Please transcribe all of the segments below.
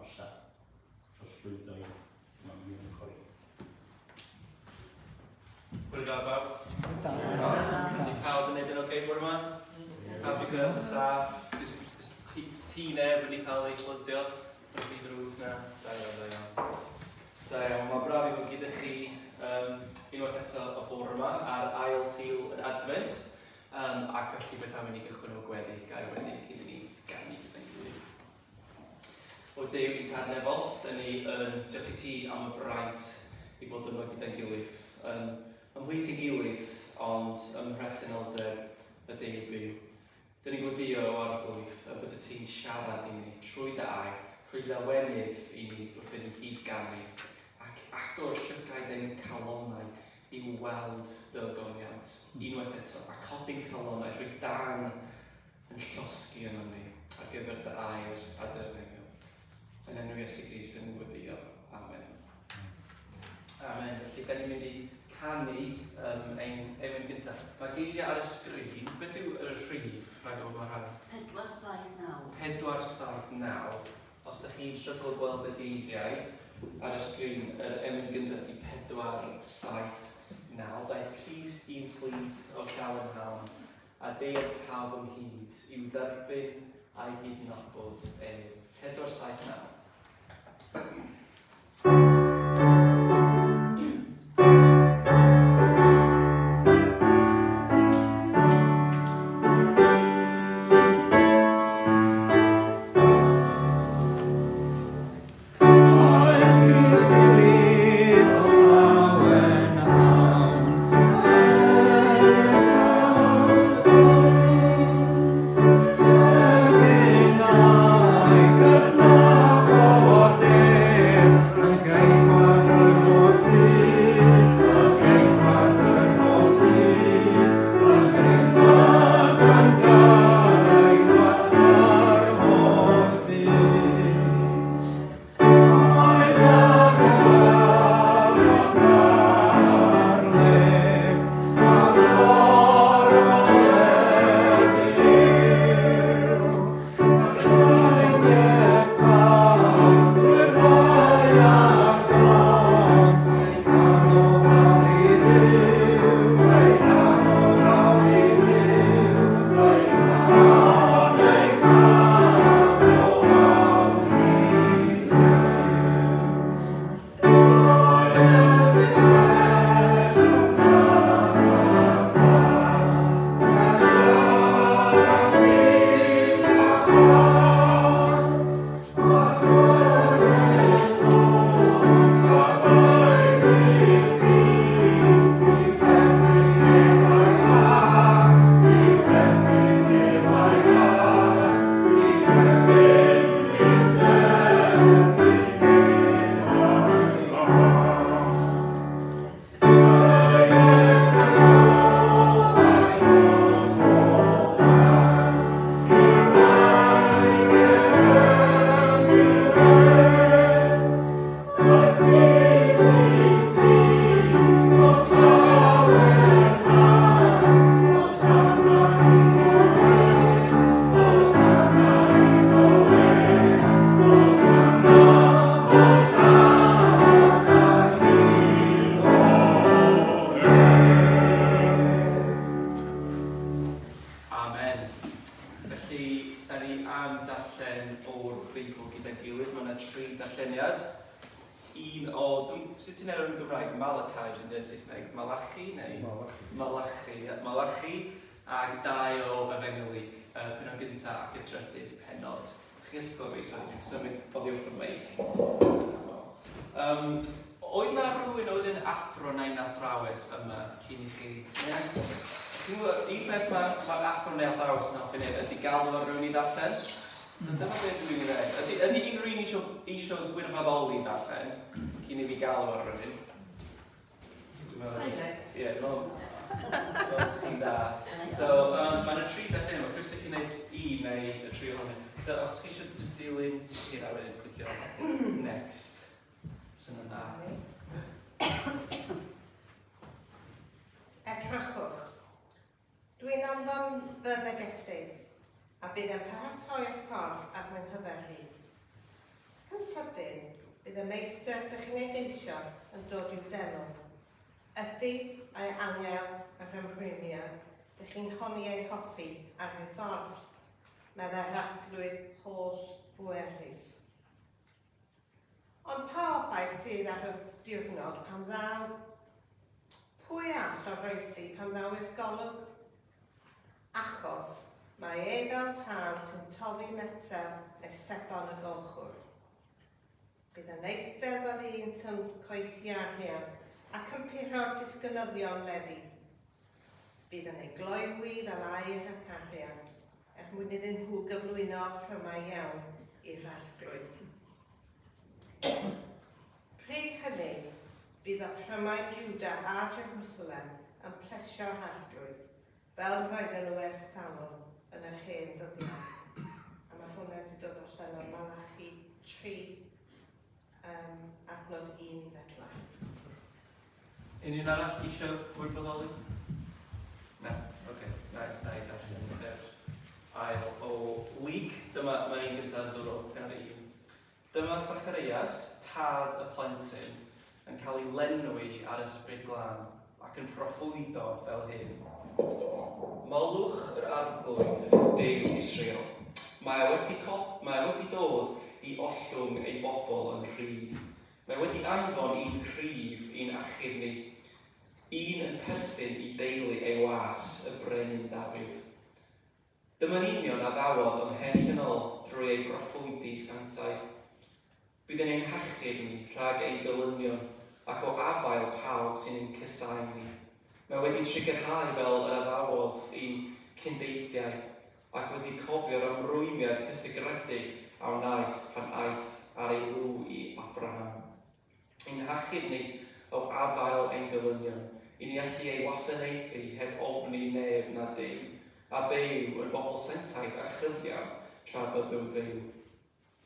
amser. Trosglwyddo i mam i'n coed. Bore da bawb. Ydy pawb yn neud yn oce bore yma? Pawb wedi cyrraedd yn saff? Does tŷ tŷ neb wedi cael ei fflydio? Yn rhy ddrwg na? Da iawn, da iawn. Da iawn, mae'n braf i fod gyda chi um, unwaith eto y bore yma ar ail Sul yr Adfent. Um, ac felly beth am i ni gychwyn efo gweddi, gair o weddi cyn i ni ganu gyda'n gilydd. O Duw i'n Tad Nefol, dyn ni yn diolch i ti am y fraint i fod yma gyda'n gilydd, yn ymhlith ein gilydd, ond ym mhresenoldeb y Duw byw. Dyn ni'n gweddio o Arglwydd y bydde ti'n siarad i ni trwy dy air, rhoi lawenydd i ni wrth i ni gyd ganu, ac agor llygaid ein calonnau i weld dy ogoniant unwaith eto, a codi'n calonnau, rhoi dan yn llosgi ynom ni ar gyfer dy air a dy efengyl. Yn enw Iesu Grist yn gweddio. Amen. Amen. Felly, da ni'n mynd i canu um, ein emyn gyntaf. Mae geiriau ar y sgrin. Beth yw y rhif rhag ofn mae rhai? 479. 479. Os da chi'n stryglo gweld y geiriau ar y sgrin, yr emyn gyntaf ydy 479. Daeth Crist i'n plith o llawen hawn A deued pawb ynghyd i'w dderbyn a'i gydnabod ef. 479. Amen. Felly, da ni am darllen o'r Beibl gyda'n gilydd. Mae yna tri darlleniad. Un o, dwi'n, sut ti'n enw yn Gymraeg? Malachi, yn dweud Saesneg. Malachi neu? Malachi. Malachi, ie. Malachi, ac dau o Efengyl Luc, y pennod gyntaf ac y drydydd pennod. Chi'n gallu clywed fi, sori, dwi'n symud oddi wrth y meic. Um, oedd na rhywun oedd yn athro neu'n athrawes yma cyn i chi? Chi'n gwybod, un peth mae ma athro neu athrawes yn hoffi wneud ydy galw ar rhywun i ddarllen. So dyma beth dwi'n ei wneud. Ydy, ydy unrhyw un eisiau, eisiau gwirfoddoli darllen cyn i fi galw ar rhywun? Dwi'n meddwl... Ie, dwi'n meddwl... Dwi'n ti'n da. So, um, mae yna tri beth yma. Croeso i chi wneud un neu y tri ohonyn. So, os chi eisiau just dilyn hyn a wedyn clicio next. Sy'n dda. Edrychwch, Dwi'n anfon fy negesydd, a bydd e'n paratoi'r ffordd ar fy nghyfer i. Bydd y meistr dych chi'n ei geisio yn dod i'w deml. Ydy, mae angel yr ymrwymiad dych chi'n honni ei hoffi ar ei ffordd, meddai'r Arglwydd holl bwerus. Ond pa obaith sydd ar y diwrnod pan ddaw? Pwy all oroesi pan ddaw i'r golwg? Achos mae e fel tân sy'n toddi metel neu sebon y golchwr. Bydd yn eistedd fel un sy'n coethi arian ac yn puro'r disgynyddion Lefi. Bydd yn ei gloywi fel aur ac arian, er mwyn iddyn nhw gyflwyno offrymau iawn i'r Arglwydd. Pryd hynny, bydd offrymau Juda a Jerusalem yn plesio'r Arglwydd, fel roedden nhw ers talwm yn yr hen ddyddiau. A mae hwnna wedi dod allan o Malachi 3, adnod 1 i bedwar. Unrhyw un arall eisiau gwirfoddoli? Na? Oce, okay. na, na i darllen yr ail o Luc. Dyma, mae'r un gyntaf yn dod o pennod 1. Dyma Sacharias, tad y plentyn, yn cael ei lenwi ar Ysbryd Glân ac yn proffwydo fel hyn. Molwch yr Arglwydd, Duw Israel. Mae e wedi, mae e wedi dod i ollwng ei bobl yn rhydd. Mae wedi anfon un cryf i'n achub ni, un yn perthyn i deulu ei was, y brenin Dafydd. Dyma'n union a ddawodd ymhell yn ôl drwy ei broffwydi sanctaidd. Bydd yn ein hachub ni rhag ein gelynion ac o afael pawb sy'n ein casáu ni. Mae wedi trugarhau fel yr addawodd i'n cyndeidiau ac wedi cofio'r ymrwymiad cysegredig a wnaeth pan aeth ar ei lw i Abraham. Ein hachub ni o afael ein gelynion, i ni allu ei wasanaethu heb ofni neb na dim, a byw yn bobl sanctaidd a chyfiawn tra byddwn fyw.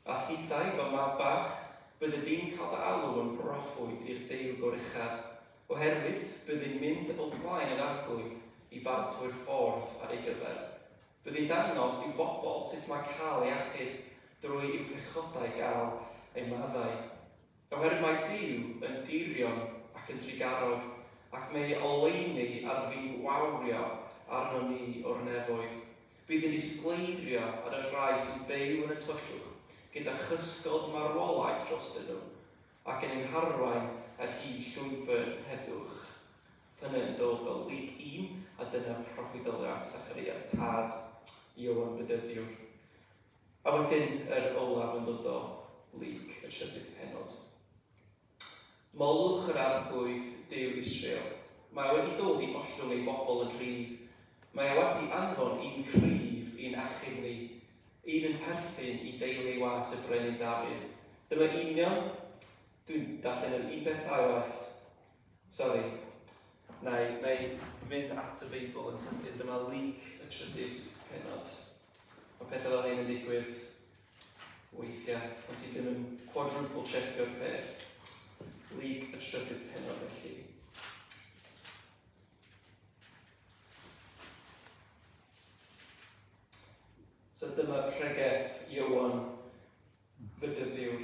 A thithau, fy mab bach, byddi di'n cael dy alw yn broffwyd i'r Duw Goruchaf, oherwydd byddi'n mynd o flaen yr Arglwydd i baratoi'r ffordd ar ei gyfer. Byddi'n dangos i'w bobl sut mae cael ei achub drwy i'w pechodau gael eu maddau. Oherwydd mae Duw yn dirion ac yn drugarog, ac mae ei oleuni ar fin gwawrio arnon ni o'r nefoedd. Bydd yn disgleirio ar y rhai sy'n byw yn y tyllwch, gyda chysgod marwolaeth drostyn nhw, ac yn ein harwain ar hyd llwybr heddwch. Hynny yn dod o Luc 1, a dyna proffwydoliaeth Zacharias tad Ioan Fedyddiwr. A wedyn yr olaf yn dod o Luc, y trydydd pennod. Molwch yr Arglwydd, Duw Israel. Mae wedi dod i ollwng ei bobl yn rhydd. Mae e wedi anfon un cryf i'n achub ni, un yn perthyn i deulu ei was y brenin Dafydd. Dyma union, dwi'n darllen yr un peth dau waith, Sori. Na i, na i fynd at y Beibl yn sydyn. Dyma Luc y trydydd pennod. Mae pethau fel hyn yn digwydd weithiau, ond ti ddim yn quadruple checio'r peth. Luc y trydydd pennod felly. So dyma pregeth Iowan Fedyddiwr.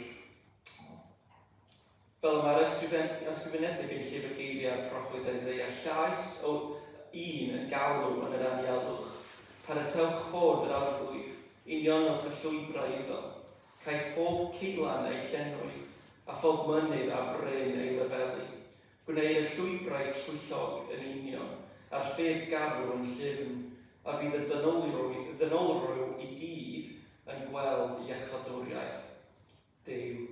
Fel y mae'r ysgrifenedig yn llyfr geiriau'r proffwyd Isaiah, llais o un yn galw yn yr anialwch, Paratewch ffordd yr Arglwydd, unionwch y llwybrau iddo. Caiff pob ceulan ei llenwi, a phob mynydd a bryn ei lefelu. Gwneir y llwybrau troellog yn union, a'r ffyrdd garw yn llyfn, a bydd y ddynolryw i gyd yn gweld iachawdwriaeth Duw.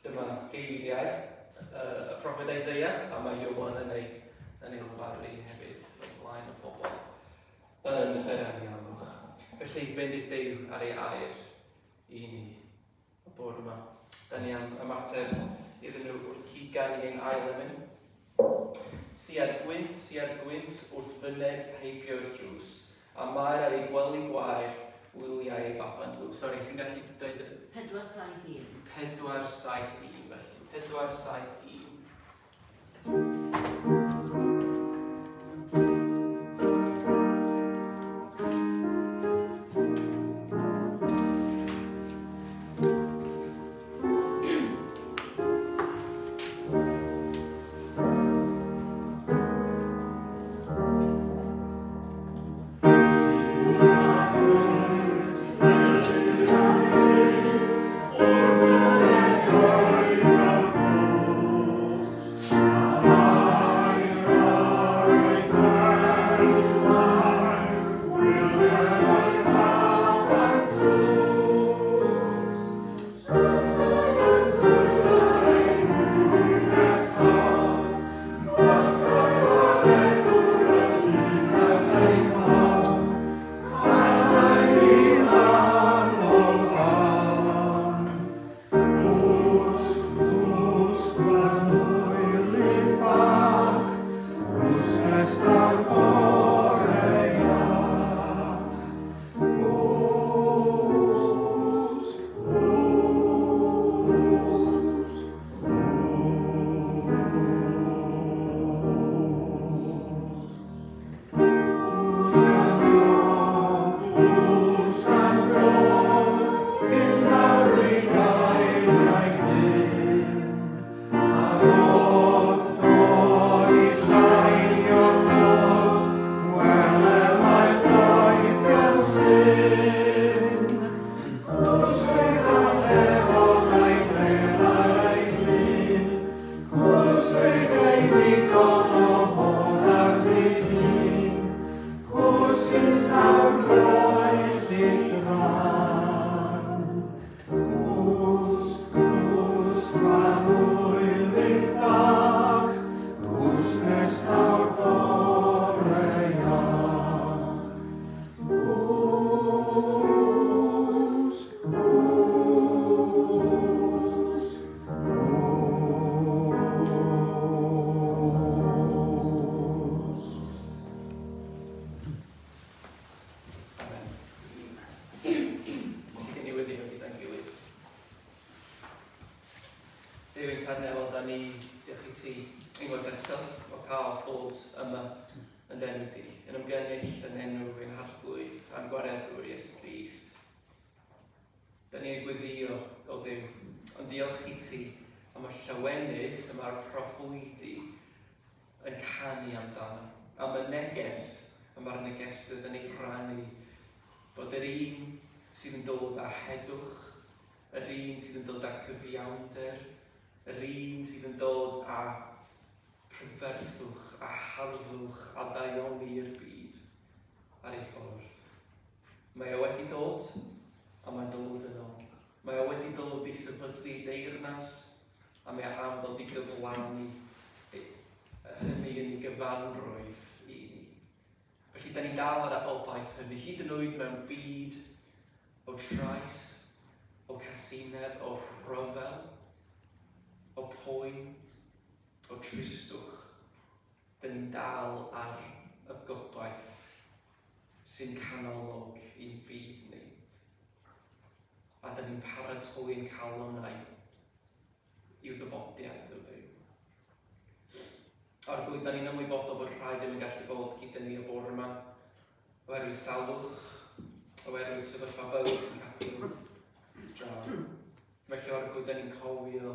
Dyma geiriau y proffwyd Isaiah, a mae Ioan yn ei, yn ei lefaru hefyd o flaen y pobl yn yr anialwch. Felly, bendith Duw ar ei air i ni y bore yma. Da ni am ymateb iddyn nhw wrth cyd-ganu ein ail emyn. Siar gwynt, siar gwynt wrth fyned heibio'r drws, a Mair ar ei gwely gwair wyliau ei baban tlws. Sori, chi'n gallu dweud... 471. 471, felly. 471. Duw ein Tad Nefol, da ni diolch i ti unwaith eto o cael bod yma yn d'enw di, yn ymgynnull yn enw ein Harglwydd a'n Gwaredwr Iesu Grist. Da ni'n gweddio, o Dduw, ond diolch i ti am y llawenydd y mae'r proffwydi yn canu amdano, am y neges y mae'r negesydd yn ei rhannu, bod yr un sydd yn dod â heddwch, yr un sydd yn dod â cyfiawnder, yr un sydd yn dod â prydferthwch a harddwch a daioni i'r byd ar ei ffordd. Mae o wedi dod, a mae'n dod yn ôl. Mae o wedi dod i sefydlu deyrnas, a mae o am ddod i gyflawni hynny yn ei gyfanrwydd i ni. Felly, da ni'n dal ar y obaith hynny, hyd yn oed mewn byd o trais, o casineb, o rhyfel, o poen, o tristwch. Da ni'n dal ar y gobaith sy'n canolog i'n ffydd ni. A da ni'n paratoi'n calonnau i'w ddyfodiad o Dduw. Arglwydd, da ni'n ymwybodol bod rhai ddim yn gallu bod gyda ni y bore yma, oherwydd salwch, oherwydd sefyllfa bywyd sy'n cadw nhw draw. Felly, Arglwydd, da ni'n cofio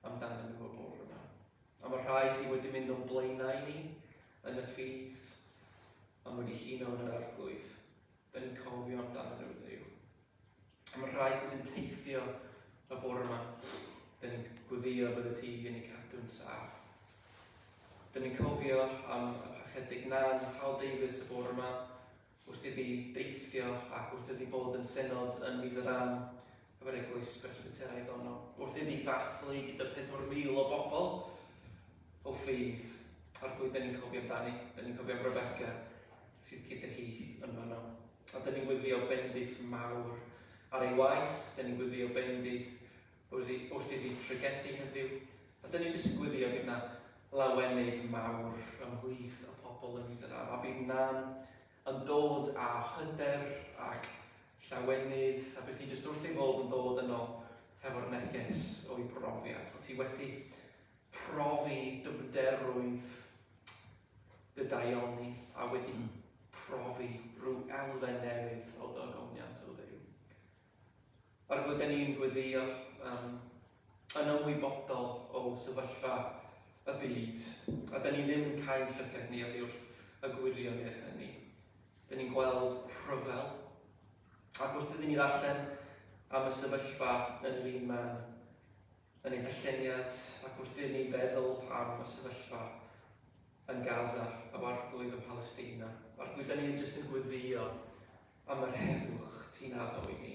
amdanyn nhw y bore yma. A mae rhai sydd wedi mynd o'n blaenau ni yn y ffydd, ond wedi huno yn yr Arglwydd. Da ni'n cofio amdanyn nhw, Dduw. Am y rhai sydd yn teithio y bore yma, dyn ni'n gweddio bydde ti yn eu cadw'n saff. Dyn ni'n cofio am y parchedig Nan Paul Davies y bore yma, wrth iddi deithio ac wrth iddi bod yn synod yn Mizoram efo'r eglwys Presbyteraidd ono. Wrth iddi ddathlu gyda 4,000 o bobl o ffydd. Arglwydd, dyn ni'n cofio amdani, dyn ni'n cofio am Rebecca sydd gyda hi yn fanno. A dyn ni'n gweddio bendith mawr ar ei waith, dyn ni'n gweddio bendith wrth, wrth iddi pregethu heddiw, a dyn ni'n jyst yn gweddio bydd na lawenydd mawr ymhlith y pobl yn Israel, a bydd Nan yn dod â hyder ac llawenydd, a bydd hi jyst wrth ei fod yn dod yno hefo'r neges o'i brofiad, bod hi wedi profi dyfnderwydd dy daioni a wedi profi rhyw elfen newydd o ddogoniant o Dduw. Arglwydd, da ni'n gweddio yn ymwybodol o sefyllfa y byd, a da ni ddim yn cael llygad ni oddi wrth y gwirionedd hynny. Da ni'n gweld rhyfel, ac wrth iddyn ni ddarllen am y sefyllfa yn yr un man, yn ein darlleniad ac wrth i ni feddwl am y sefyllfa yn Gaza a Arglwydd yn Palestina. Arglwydd, da ni'n jyst yn gweddio am yr heddwch ti'n addo i ni.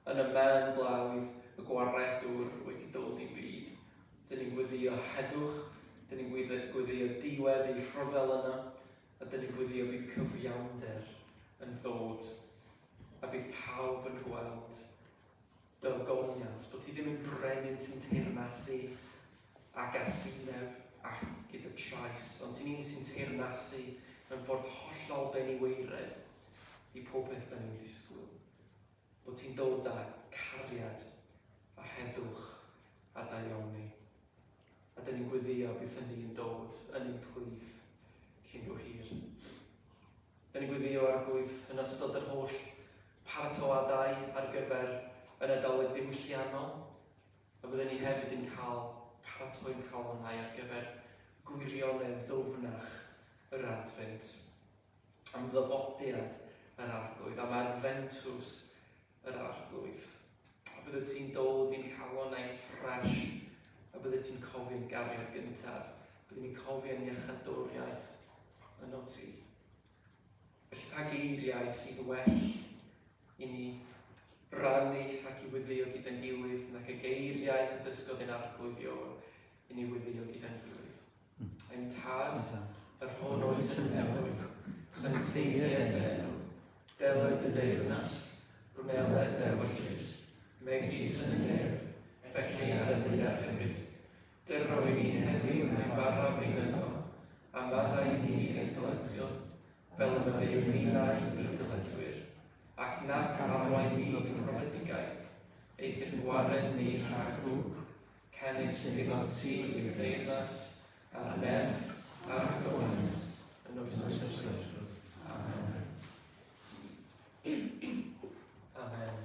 Yn y mewn blawdd y gwaredwr wedi dod i'n byd. Dyn ni'n gweddio heddwch, dyn ni'n gweddio diwedd ei rhyfel yna, a dyn ni'n gweddio bydd cyfiawnder yn ddod a bydd pawb yn gweld dogoniant, bod ti ddim yn brenin sy'n teyrnasu ag asineb ac gyda trais, ond ti'n un sy'n teyrnasu mewn ffordd hollol beniweired i pob peth da ni'n ddisgwyl. Bod ti'n dod â cariad a heddwch a daioni. A dyn ni'n gweddio bydd hynny yn dod yn ein plith cyn bo hir. Dyn ni'n gweddio Arglwydd yn ystod yr holl paratoadau ar gyfer y Nadolig diwylliannol, a byddwn ni hefyd yn cael paratoi'n calonnau ar gyfer gwirionedd ddwfnach yr Adfent, am ddyfodiad yr Arglwydd, am adfentws yr Arglwydd. A bydde ti'n dod i'n calonnau'n ffresh, a bydde ti'n cofio'n gariad gyntaf, bydde ni'n cofio'n iechadwriaeth yno ti. Felly pa geiriau sydd well i ni rannu ac i wyddio gyda'n gilydd nag y geiriau y dysgodd ein Arglwydd Ioan i ni wyddio gyda'n gilydd. Ein Tad, yr hwn wyt yn nefoedd, sancteiddied dy enw, deled dy deyrnas, gwneled dy ewyllys, megis yn y nef, felly ar y ddaear hefyd. Dyro i ni heddiw ein bara beunyddol, a maddau i ni ein dyledion, fel y maddeuwn ninnau i'n dyledwyr, ac nac arwain ni i'n profedigaeth, eithr gwared ni rhag ddrwg. Canys iddo ti yw'r deyrnas, a'r nerth, a'r gymaint, yn oes oes. Amen. Amen.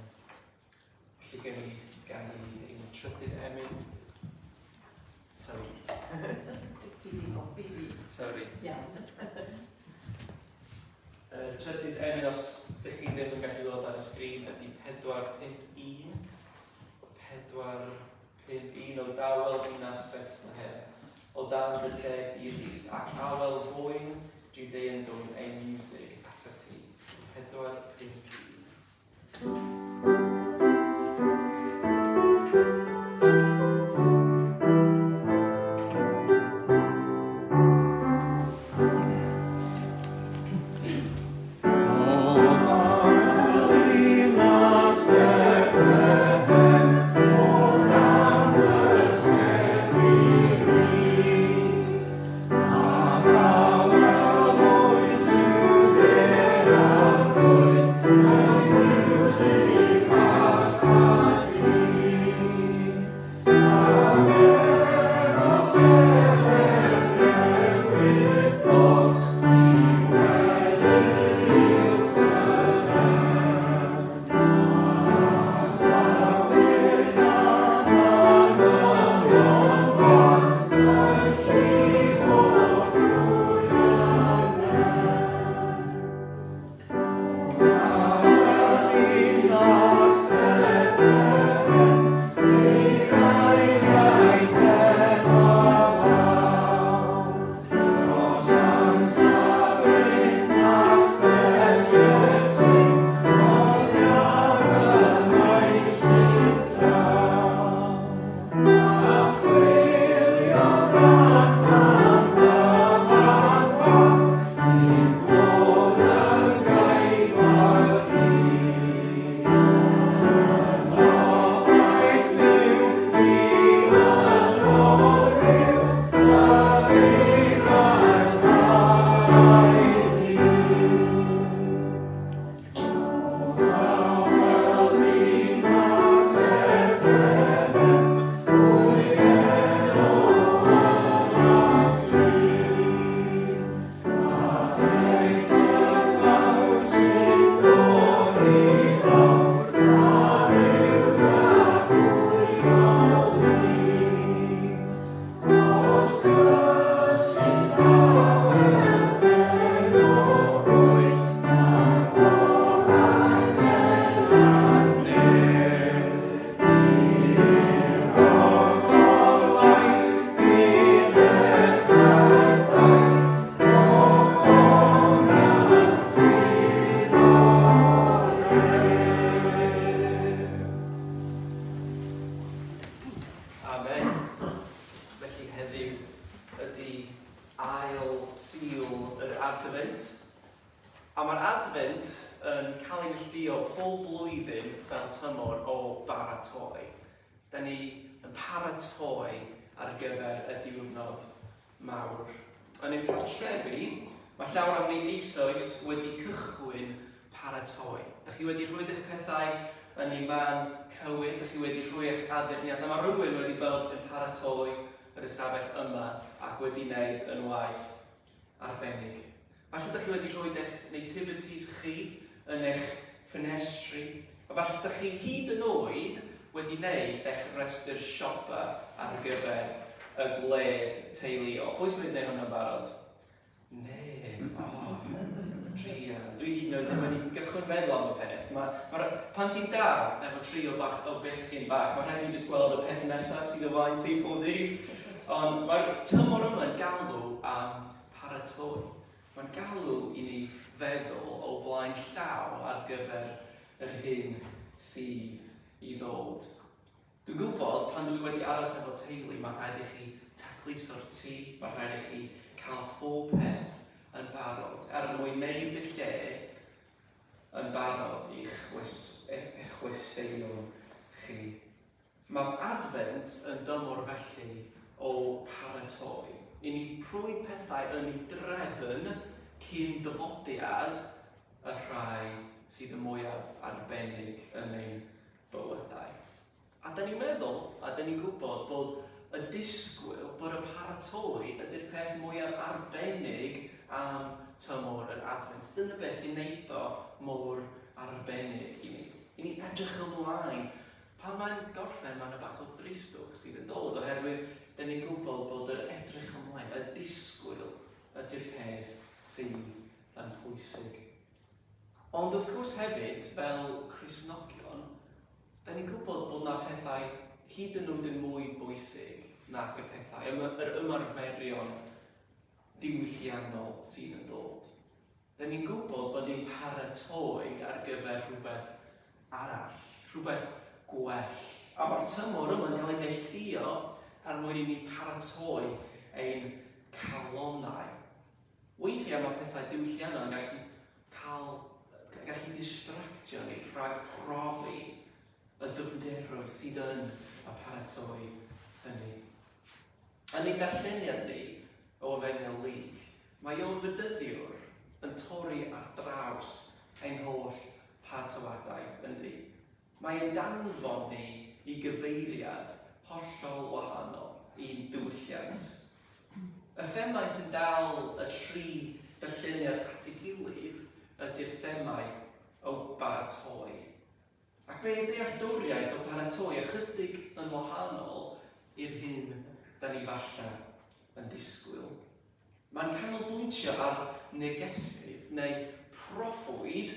Felly gen i ganu ein trydydd emyn. Sorry. Dwi di bobi fi. Sorry. Iawn. Trydydd emyn, os ydych chi ddim yn gallu weld ar y sgrin, ydy 4, 5, 1. 4, 5, 1 o dawel ddinas Bethlehem, o dan dy sedd di rydd, ac awel fwyn Judean dwn ei miwsig atat ti. 4, 5, 1. Amen. Felly heddiw ydy ail Sul yr Adfent. A mae'r Adfent yn cael ei neilltuo pob blwyddyn fel tymor o baratoi. Da ni yn paratoi ar gyfer y diwrnod mawr. Yn ein cartrefi, mae llawer am ni eisoes wedi cychwyn paratoi. Da chi wedi rhoi eich pethau yn ei man cywir, da chi wedi rhoi eich addurniadau. Mae rhywun wedi bod yn paratoi yr ystafell yma ac wedi wneud yn waith arbennig. Falle da chi wedi rhoi eich nativities chi yn eich ffenestri, a falle da chi hyd yn oed wedi wneud eich rhestr siopa ar gyfer y gwledd teuluol. Pwy sydd wedi gwneud hwnna'n barod? Neb. Oh, druan. Dwi hyd yn oed ddim wedi gychwyn meddwl am y peth. Pan ti'n dad efo tri o, bach, o bechgyn bach, mae rhaid i jyst gweld y peth nesaf sydd o flaen ti pob dydd. Ond mae'r tymor yma yn galw am paratoi. Mae'n galw i ni feddwl o flaen llaw ar gyfer yr hyn sydd i ddod. Dwi'n gwybod pan dwi wedi aros efo teulu, mae rhaid i chi tacluso'r tŷ, mae rhaid i chi cael pob peth yn barod, er mwyn wneud y lle yn barod i'ch chwesteion chi. Mae'r Adfent yn dymor felly o paratoi, i ni rhoi pethau yn ei drefn cyn dyfodiad y rhai sydd y mwyaf arbennig yn ein bywydau. A da ni'n meddwl, a da ni'n gwybod bod y disgwyl, bod y paratoi ydy'r peth mwyaf arbennig am tymor yr Adfent. Dyna beth sy'n neud o mor arbennig i ni. I ni edrych ymlaen. Pan mae'n gorffen, mae yna bach o dristwch sydd yn dod, oherwydd da ni'n gwybod bod yr edrych ymlaen, y disgwyl, ydy'r peth sydd yn pwysig. Ond wrth gwrs hefyd, fel Cristnogion, da ni'n gwybod bod 'na pethau hyd yn oed yn mwy bwysig nag y pethau, yr ymarferion diwylliannol sydd yn dod. Da ni'n gwybod bod ni'n paratoi ar gyfer rhywbeth arall, rhywbeth gwell. A mae'r tymor yma'n cael ei neilltuo er mwyn i ni paratoi ein calonnau. Weithiau mae pethau diwylliannol yn gallu cael, gallu distractio ni rhag profi y dyfnderoedd sydd yn y paratoi hynny. Yn ein darlleniad ni o Efengyl Luc, mae Ioan Fedyddiwr yn torri ar draws ein holl paratoadau, yndi? Mae e'n danfon ni i gyfeiriad hollol wahanol i'n diwylliant. Y themâu sy'n dal y tri darlleniad at ei gilydd ydy'r themâu o baratoi. Ac mae ei dealltwriaeth o paratoi ychydig yn wahanol i'r hyn da ni falle yn disgwyl. Mae'n canolbwyntio ar negesydd neu proffwyd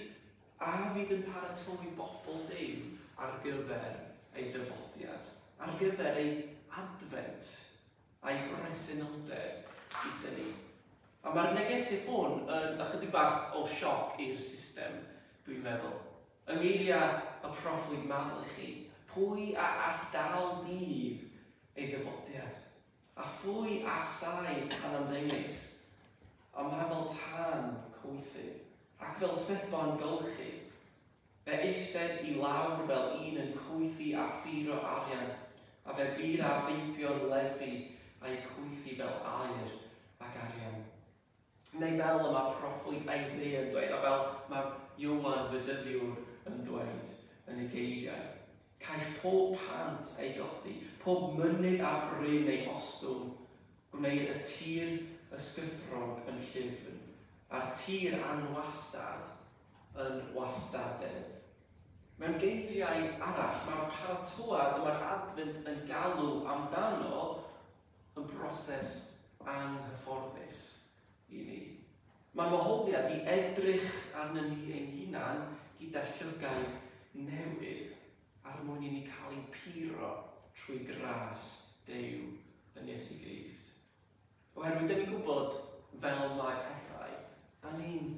a fydd yn paratoi bobl Duw ar gyfer ei ddyfodiad, ar gyfer ei adfent a'i bresenoldeb gyda ni. A mae'r negesydd hwn yn ychydig bach o sioc i'r system, dwi'n meddwl. Yng ngeiriau y proffwyd Malachi, pwy a all dal dydd ei ddyfodiad? A phwy a saif pan ymddengys? Ond mae fel tân coethydd, ac fel sebon golchi. Fe eistedd i lawr fel un yn cwythu a phuro arian, a fe bur a feibion Lefi a'u cwythu fel aur ac arian. Neu fel y mae proffwyd Isaiah yn dweud, a fel mae Ioan Fedyddiwr yn dweud yn ei geiriau. Caiff pob pant ei godi, pob mynydd a bryn ei ostwng, gwneir y tir ysgythrog yn llyfn, a'r tir anwastad yn wastadedd. Mewn geiriau arall, mae'r paratoad y mae'r Adfent yn galw amdano yn broses anghyfforddus i ni. Mae'n wahoddiad i edrych arnyn ni ein hunan gyda llygaid newydd ar mwyn i ni cael ein puro trwy gras Duw yn Iesu Grist. Oherwydd dyn ni'n gwybod fel mae pethau, da ni'n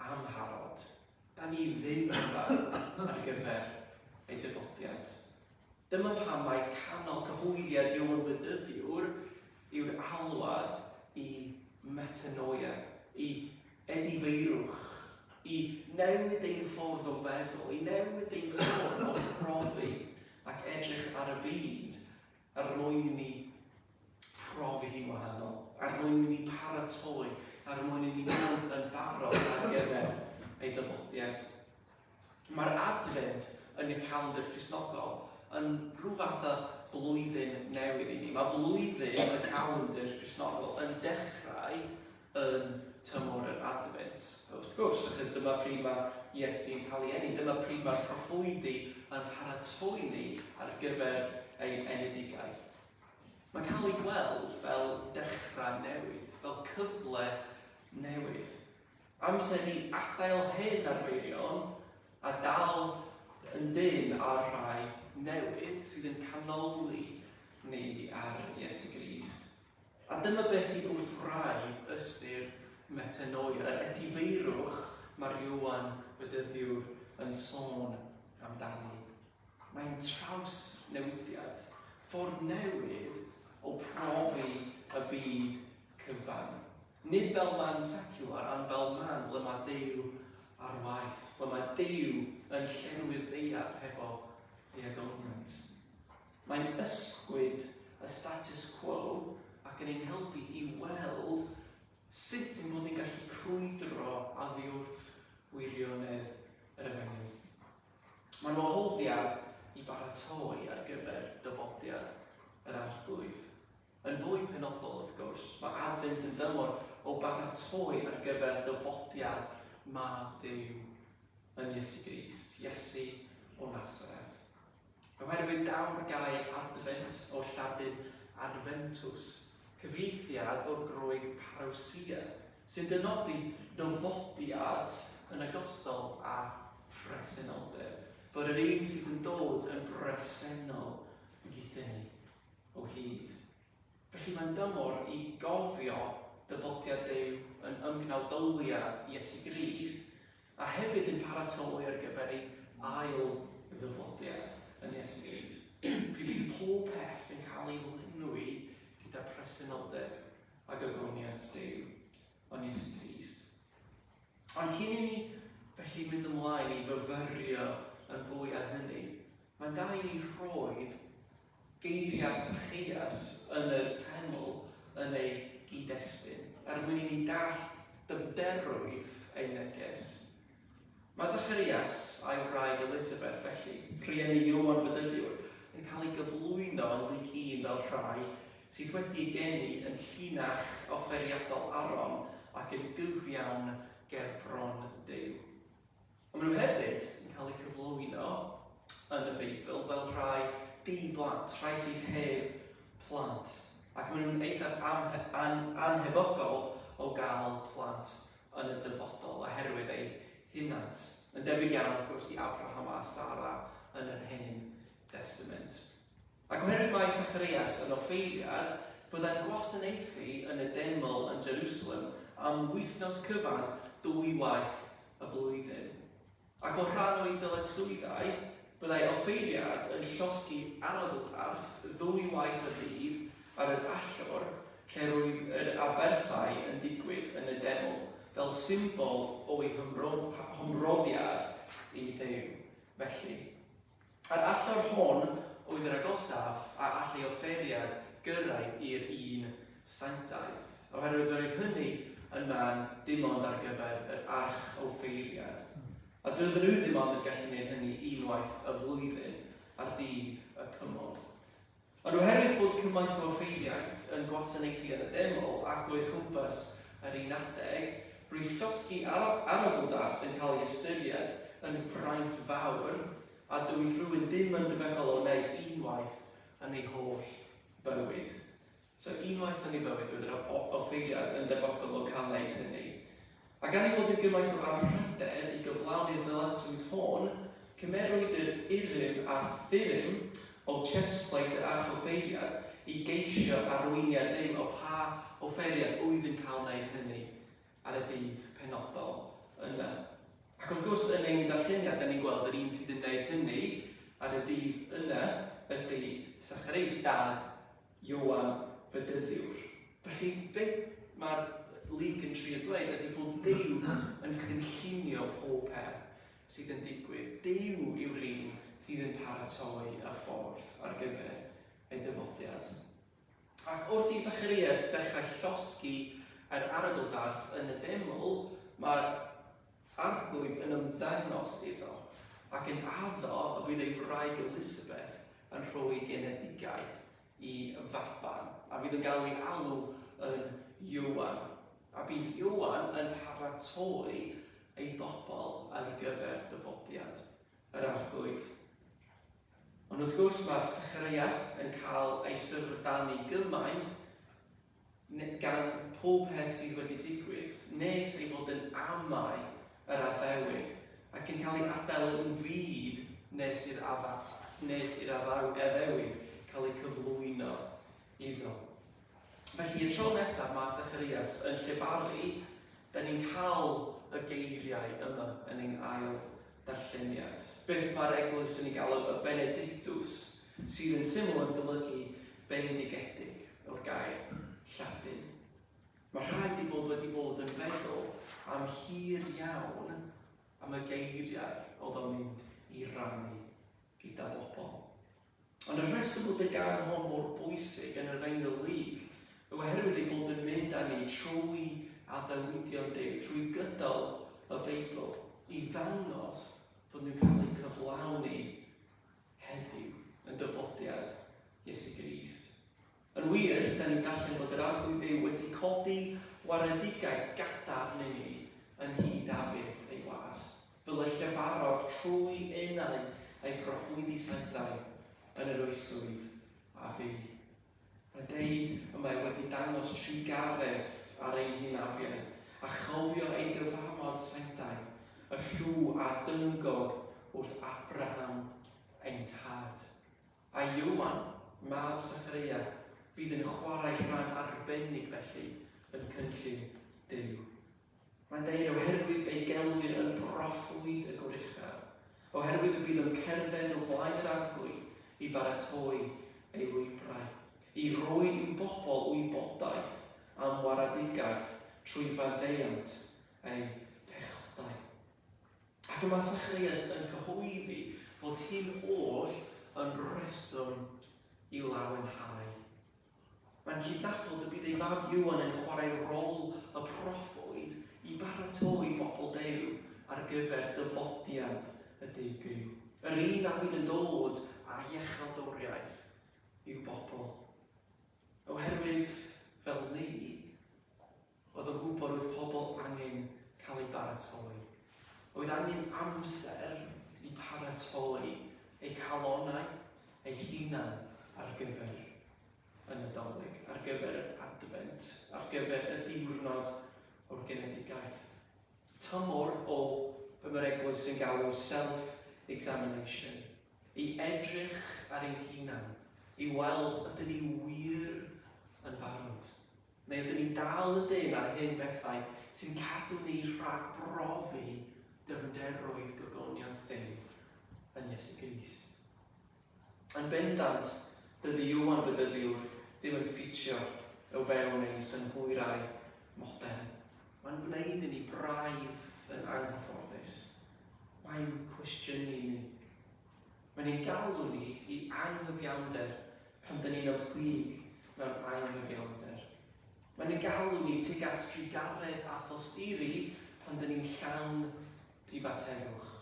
amharod. Da ni ddim yn barod ar gyfer ei dyfodiad. Dyma pam mai canol cyhoeddiad Ioan Fedyddiwr yw'r alwad i metanoia, i edifeirwch, i newid ein ffordd o feddwl, i newid ein ffordd o profi ac edrych ar y byd er mwyn i ni profi hi'n wahanol, er mwyn i ni paratoi, er mwyn i ni fod yn barod ar gyfer ei ddyfodiad. Mae'r Adfent yn y calendr Cristnogol yn rhyw fath o blwyddyn newydd i ni. Mae blwyddyn y calendr Cristnogol yn dechrau yn tymor yr Adfent. Wrth gwrs, achos dyma pryd mae Iesu'n cael ei eni, dyma pryd mae'r proffwydi yn paratoi ni ar gyfer ei enedigaeth. Mae'n cael ei gweld fel dechrau newydd, fel cyfle newydd. Amser i adael hen arferion a dal yn dynn ar rhai newydd sydd yn canoli ni ar Iesu Grist. A dyma beth sydd wrth wraidd ystyr metanoia, yr etifeirwch mae'r Ioan Fedyddiwr yn sôn amdani. Mae'n trawsnewidiad, ffordd newydd o profi y byd cyfan. Nid fel man seciwlar, ond fel man ble mae Duw ar waith, ble mae Duw yn llenwi'r ddaear hefo ei ogoniant. Mae'n ysgwyd y status quo ac yn ein helpu i weld sut ein bod ni'n gallu crwydro oddi wrth wirionedd yr efengyl. Mae'n wahoddiad i baratoi ar gyfer dyfodiad yr Arglwydd. Yn fwy penodol, wrth gwrs, mae Adfent yn dymor o baratoi ar gyfer dyfodiad Mab Duw yn Iesu Grist, Iesu o Nasareth. Oherwydd daw'r gair Adfent o'r Lladin adventus, cyfieithiad o'r Groeg parousia, sy'n dynodi dyfodiad yn ogystal â phresenoldeb, bod yr un sydd yn dod yn bresennol gyda ni o hyd. Felly mae'n dymor i gofio dyfodiad Duw yn ymgnawdoliad Iesu Grist a hefyd yn paratoi ar gyfer ei ail ddyfodiad yn Iesu Grist. Pryd bydd pob peth yn cael ei lenwi gyda presenoldeb a gogoniant Duw yn Iesu Grist. Ond cyn i ni felly mynd ymlaen i fyfyrio yn fwy ar hynny, mae'n da i ni rhoi geiriau Sacheus yn y teml yn ei gyd-destun, er mwyn i ni dall dyfnderoedd ei neges. Mae Zacharias a'i wraig Elisabeth, felly, rhieni Ioan Fedyddiwr, yn cael ei gyflwyno yn Luc 1 fel rhai sydd wedi eu geni yn llinach offeiriadol Aron ac yn gyfiawn gerbron Duw. Ond maen nhw hefyd yn cael eu cyflwyno yn y Beibl fel rhai di-blant, rhai sydd heb plant, ac maen nhw'n eithaf anhebygol o gael plant yn y dyfodol oherwydd eu hunant. Yn debyg iawn, wrth gwrs, i Abraham a Sara yn yr Hen Destament. Ac oherwydd mai Zacharias yn offeiriad, byddai'n gwasanaethu yn y deml yn Jerusalem am wythnos cyfan dwy waith y blwyddyn. Ac fel rhan o'i dyletswyddau, byddai offeiriad yn llosgi arogl-darth ddwy waith y dydd ar yr allor lle roedd yr aberthau yn digwydd yn y deml, fel symbol o'i hymroddiad i Dduw. Felly, Yr allor hon oedd yr agosaf a allai offeiriad gyrraedd i'r Un Sanctaidd, oherwydd roedd hynny yn man dim ond ar gyfer yr archoffeiriad, a doedden nhw ddim ond yn gallu gwneud hynny unwaith y flwyddyn, ar ddydd y cymod. Ond oherwydd bod cymaint o offeiriaid yn gwasanaethu yn y deml ac o'i chwmpas yr un adeg, roedd llosgi arogl-darth yn cael ei ystyried yn fraint fawr, a doedd rhywun ddim yn debygol o wneud unwaith yn ei holl bywyd. So unwaith yn ei fywyd roedd yr offeiriad yn debygol o cael wneud hynny. A gan ei fod yn gymaint o anrhydedd i gyflawni'r ddyletswydd hon, cymerwyd yr Urim a Thurim o chestplate yr archoffeiriad i geisio arweiniad Duw o pa offeiriad oedd yn cael wneud hynny ar y dydd penodol yna. Ac wrth gwrs, yn ein darlleniad, da ni'n gweld yr un sydd yn wneud hynny ar y dydd yna ydy Sachareus, dad Ioan Fedyddiwr. Felly, beth mae'r Luc yn trio dweud ydy bod Duw yn cynllunio pob peth sydd yn digwydd. Duw yw'r un sydd yn paratoi y ffordd ar gyfer ei dyfodiad. Ac wrth i Zacharias ddechrau llosgi yr arogl-darth yn y deml, mae'r Arglwydd yn ymddangos iddo ac yn addo y bydd ei wraig Elisabeth yn rhoi genedigaeth i faban, a fydd yn gael ei alw yn Ioan. A bydd Ioan yn paratoi ei bobl ar gyfer dyfodiad yr Arglwydd. Ond wrth gwrs mae Sechareia yn cael ei syfrdanu gymaint gan pob peth sydd wedi digwydd, nes ei fod yn amau yr addewid, ac yn cael ei adael yn fud nes i'r nes i'r addewid cael eu cyflwyno iddo. Felly, y tro nesaf mae Zacharias yn llefaru, da ni'n cael y geiriau yma yn ein ail darlleniad. Beth mae'r eglwys yn ei galw y Benedictus, sydd yn syml yn golygu bendigedig o'r gair Lladin. Mae rhaid ei fod wedi bod yn feddwl am hir iawn am y geiriau oedd o'n mynd i rannu gyda bobl. Ond y rheswm bod y gan hon mor bwysig yn yr Efengyl Luc yw oherwydd ei bod yn mynd â ni trwy addewidion Duw, trwy gydol y Beibl, i ddangos bod nhw'n cael eu cyflawni heddiw. heddiw, yn dyfodiad Iesu Grist. Yn wir, da ni'n darllen bod yr Arglwydd Dduw wedi codi waredigaeth gadarn i ni yn nhŷ Dafydd ei was, fel y llefarodd trwy enau ei broffwydi sanctaidd yn yr oesoedd a fu. Mae'n deud y mae wedi dangos trugaredd ar ein hynafiaid, a chofio ei gyfamod sanctaidd, y llw a dyngodd wrth Abraham ein tad. A Ioan, mab Sachareia, fydd yn chwarae rhan arbennig felly yn cynllun Duw. Mae'n deud oherwydd ei gelwir yn broffwyd y Goruchaf, oherwydd y bydd yn cerdded o flaen yr Arglwydd i baratoi ei lwybrau, i roi i'w bobl wybodaeth am waredigaeth trwy faddeuant eu pechodau. Ac y mae Zacharias yn cyhoeddi fod hyn oll yn reswm i lawenhau. Mae'n cydnabod y bydd ei fab Ioan yn chwarae rôl y proffwyd i baratoi bobl Duw ar gyfer dyfodiad y Duw byw, yr un a fydd yn dod â iechawdwriaeth i'w bobl. Oherwydd, fel ni, oedd yn gwybod oedd pobl angen cael eu baratoi. Oedd angen amser i paratoi eu calonnau, eu hunan ar gyfer y Nadolig, ar gyfer yr Adfent, ar gyfer y diwrnod o'r genedigaeth. Tymor o be mae'r eglwys yn galw self-examination, i edrych ar ein hunan, i weld ydyn ni wir yn barod. Neu ydyn ni'n dal y dyn ar hen bethau sy'n cadw ni rhag brofi dyfnderoedd gogoniant Duw yn Iesu Grist? Yn bendant, dydy Ioan Fedyddiwr ddim yn ffitio o fewn ein synhwyrau modern. Mae'n gwneud i ni braidd yn anghyfforddus. Mae'n cwestiynu ni. Mae'n ein galw ni i anghyfiawnder pan dyn ni'n ymhlyg mewn anghyfiawnder. Mae'n ein galw ni tuag at drugaredd a thosturi pan dyn ni'n llawn difaterwch.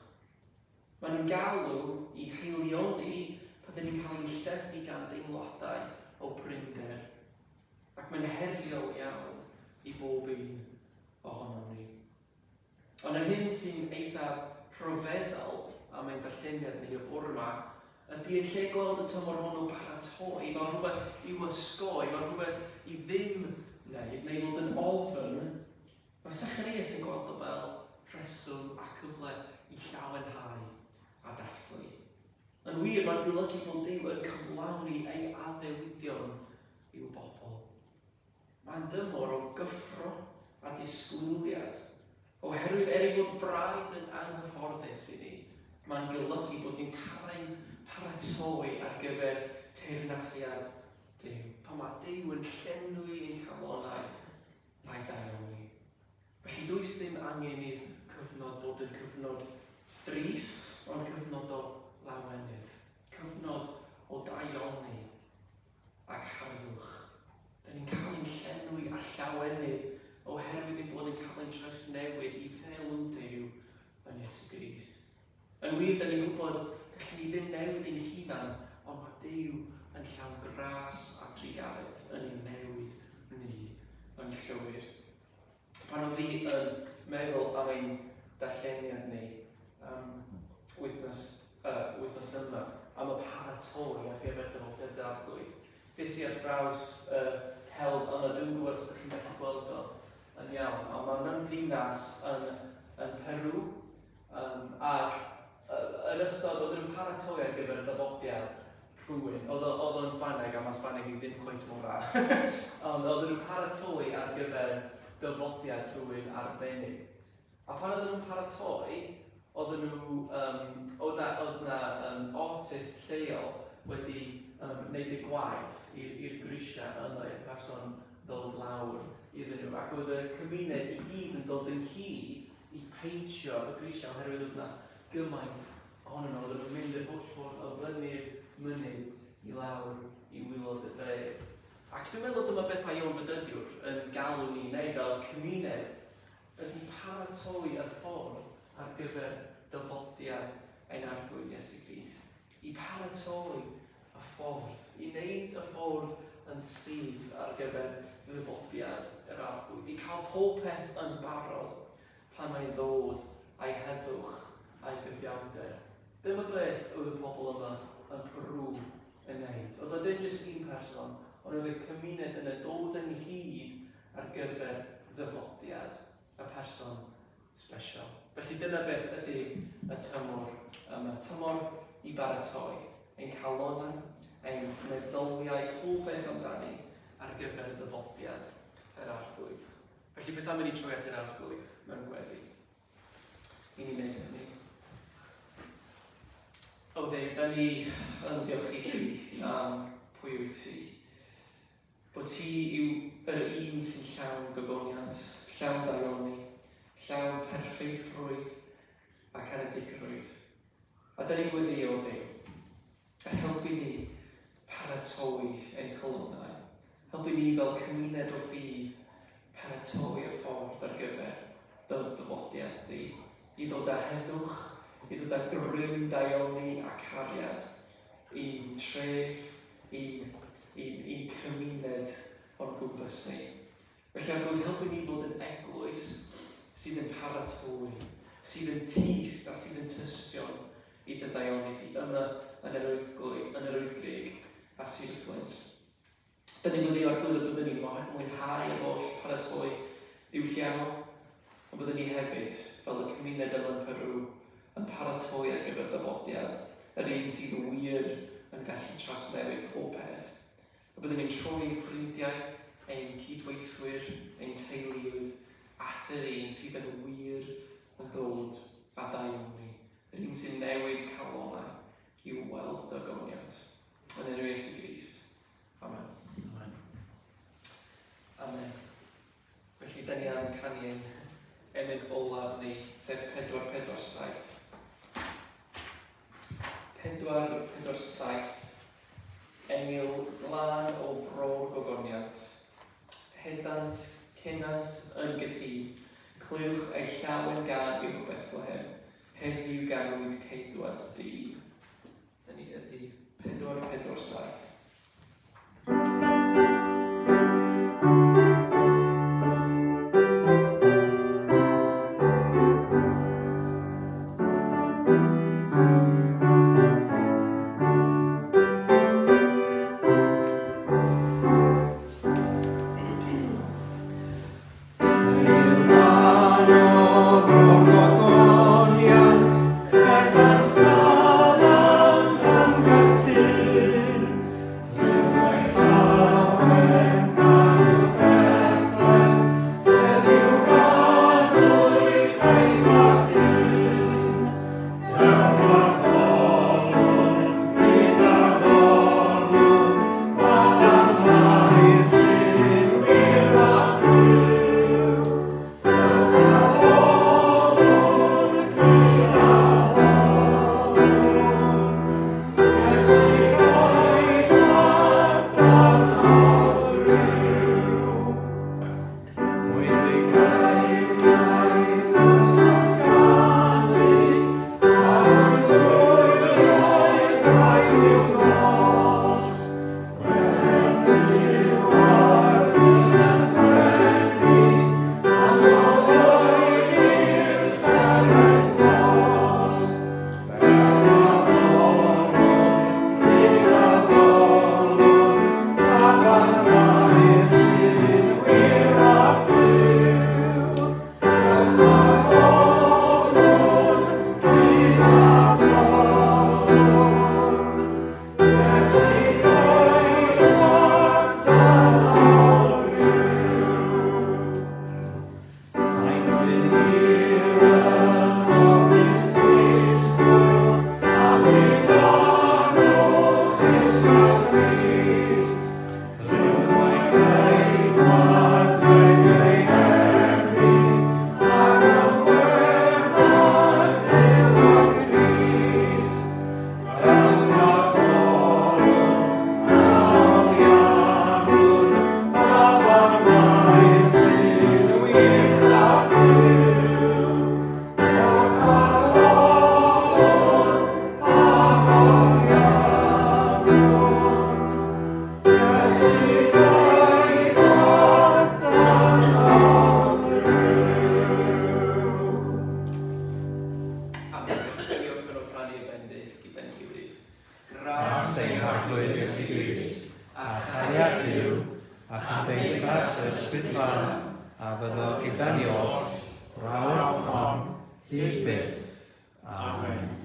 Maen nhw'n galw i haelioni pan dyn ni'n cael ein llethu gan deimladau o brinder. Ac mae'n heriol iawn i bob un ohonom ni. Ond yr hyn sy'n eithaf rhyfeddol am ein darlleniad ni y bore yma ydy yn lle gweld y tymor hwn o baratoi fel rhywbeth i'w osgoi, fel rhywbeth i ddim wneud, neu fod yn ofn, Mae Zacharias yn gweld o fel rheswm a cyfle i llawenhau a dathlu. Yn wir, mae'n golygu bod Duw yn cyflawni ei addewidion i'w bobl. Mae'n dymor o gyffro a disgwyliad, oherwydd er ei fod braidd yn anghyfforddus i ni, mae'n golygu bod ni'n cael ein paratoi ar gyfer teyrnasiad Duw, pan mae Duw yn llenwi ein calonnau a'i daioni. Felly does ddim angen i'r cyfnod bod yn cyfnod drist, ond cyfnod o lawenydd, cyfnod o daioni ac harddwch. Da ni'n cael ein llenwi â llawenydd oherwydd ein bod yn cael ein trawsnewid i ddelw Duw yn Iesu Grist. Yn wir, da ni'n gwybod gallwn ni ddim newid ein hunan, ond mae Duw yn llawn gras a trugaredd yn ein newid ni yn llwyr. Pan oedd fi yn meddwl am ein darlleniad ni um, wythnos, wythnos yma, am y paratoi ar gyfer dyfodol yr Arglwydd, des i ar draws y celf yma, dwi'n gwybod os ydych chi'n gallu gweld o yn iawn, ond mae'n mewn ddinas yn, yn Peru, Yym, ac yn ystod, oedden nhw'n paratoi ar gyfer ddyfodiad rhywun. Oedd o, oedd o'n Sbaneg, a mae Sbaneg i ddim cweit mor dda. Ond oedden nhw'n paratoi ar gyfer dyfodiad rhywun arbennig. A pan oedden nhw'n paratoi, oedden nhw, um, oedd na, oedd na um, artist lleol wedi um, wneud y gwaith i'r grisiau yma, i'r person ddod lawr iddyn nhw. Ac oedd y cymuned i gyd yn dod ynghyd i peintio y grisiau oherwydd oedd 'na gymaint ohonyn nhw. Oedden nhw'n mynd yr holl ffordd o fyny'r mynydd i lawr i waelod y dref. Ac dwi'n meddwl dyma beth mae Ioan Fedyddiwr yn galw ni wneud fel cymuned, ydy paratoi y ffordd ar gyfer dyfodiad ein Arglwydd Iesu Grist. I paratoi y ffordd, i wneud y ffordd yn syth ar gyfer ddyfodiad yr Arglwydd, i cael pob peth yn barod pan mae'n ddod a'i heddwch a'i gyfiawnder. Dyma beth oedd y pobl yma yn Peru yn wneud. Oedd o ddim jyst un person, ond oedd y cymuned yna dod ynghyd ar gyfer ddyfodiad y person special. Felly dyna beth ydy y tymor yma. Tymor i baratoi ein calonau, ein meddyliau, pob beth amdani ar gyfer y ddyfodiad yr Arglwydd. Felly beth am i ni troi at yr Arglwydd mewn gweddi? I ni wneud hynny. O Dduw, da ni yn diolch i ti am pwy wyt ti. Bod ti yw yr un sy'n llawn gogoniant, llawn daioni, llawn perffeithrwydd a caredigrwydd. A da ni'n gweddio, Dduw, a helpu ni paratoi ein calonnau. Helpu ni fel cymuned o ffydd paratoi y ffordd ar gyfer dy ddyfodiad di, i ddod â heddwch, i ddod â grym daioni a cariad i'n tref, i'n, i'n, i'n cymuned o'n gwmpas ni. Felly, Arglwydd, helpu ni fod yn eglwys sydd yn paratoi, sydd yn tyst a sydd yn tystion i dy ddaioni di yma yn yr Wyddgrug, yn yr Wyddgrug a Sir y Fflint. Dyn ni'n gweddio, Arglwydd, y byddwn ni'n mwynhau yr holl paratoi diwylliannol, ond byddwn ni hefyd, fel y cymuned yma yn Peru, yn paratoi ar gyfer ddyfodiad, yr un sydd wir yn gallu trawsnewid pob peth. Y byddwn ni'n troi ein ffrindiau, ein cydweithwyr, ein teuluoedd at yr un sydd yn wir yn ddod â daioni, yr un sy'n newid calonnau i'w weld dygoniant. Yn enw Iesu Grist. Amen. Amen. Amen. Felly, da ni am canu ein emyn olaf ni, sef 447. 447. Enil glân o fro'r gogoniant. Hedant, cenant yn gytûn. Clywch ei llawen gân uwch Bethlehem. Heddiw ganwyd ceidwad dyn. Hynny ydy 447. Arglwydd Iesu Grist, a chariad Duw, a chymdeithas yr Ysbryd Glân, a fyddo gyda ni oll, o'r awr hon, hyd byth. Amen.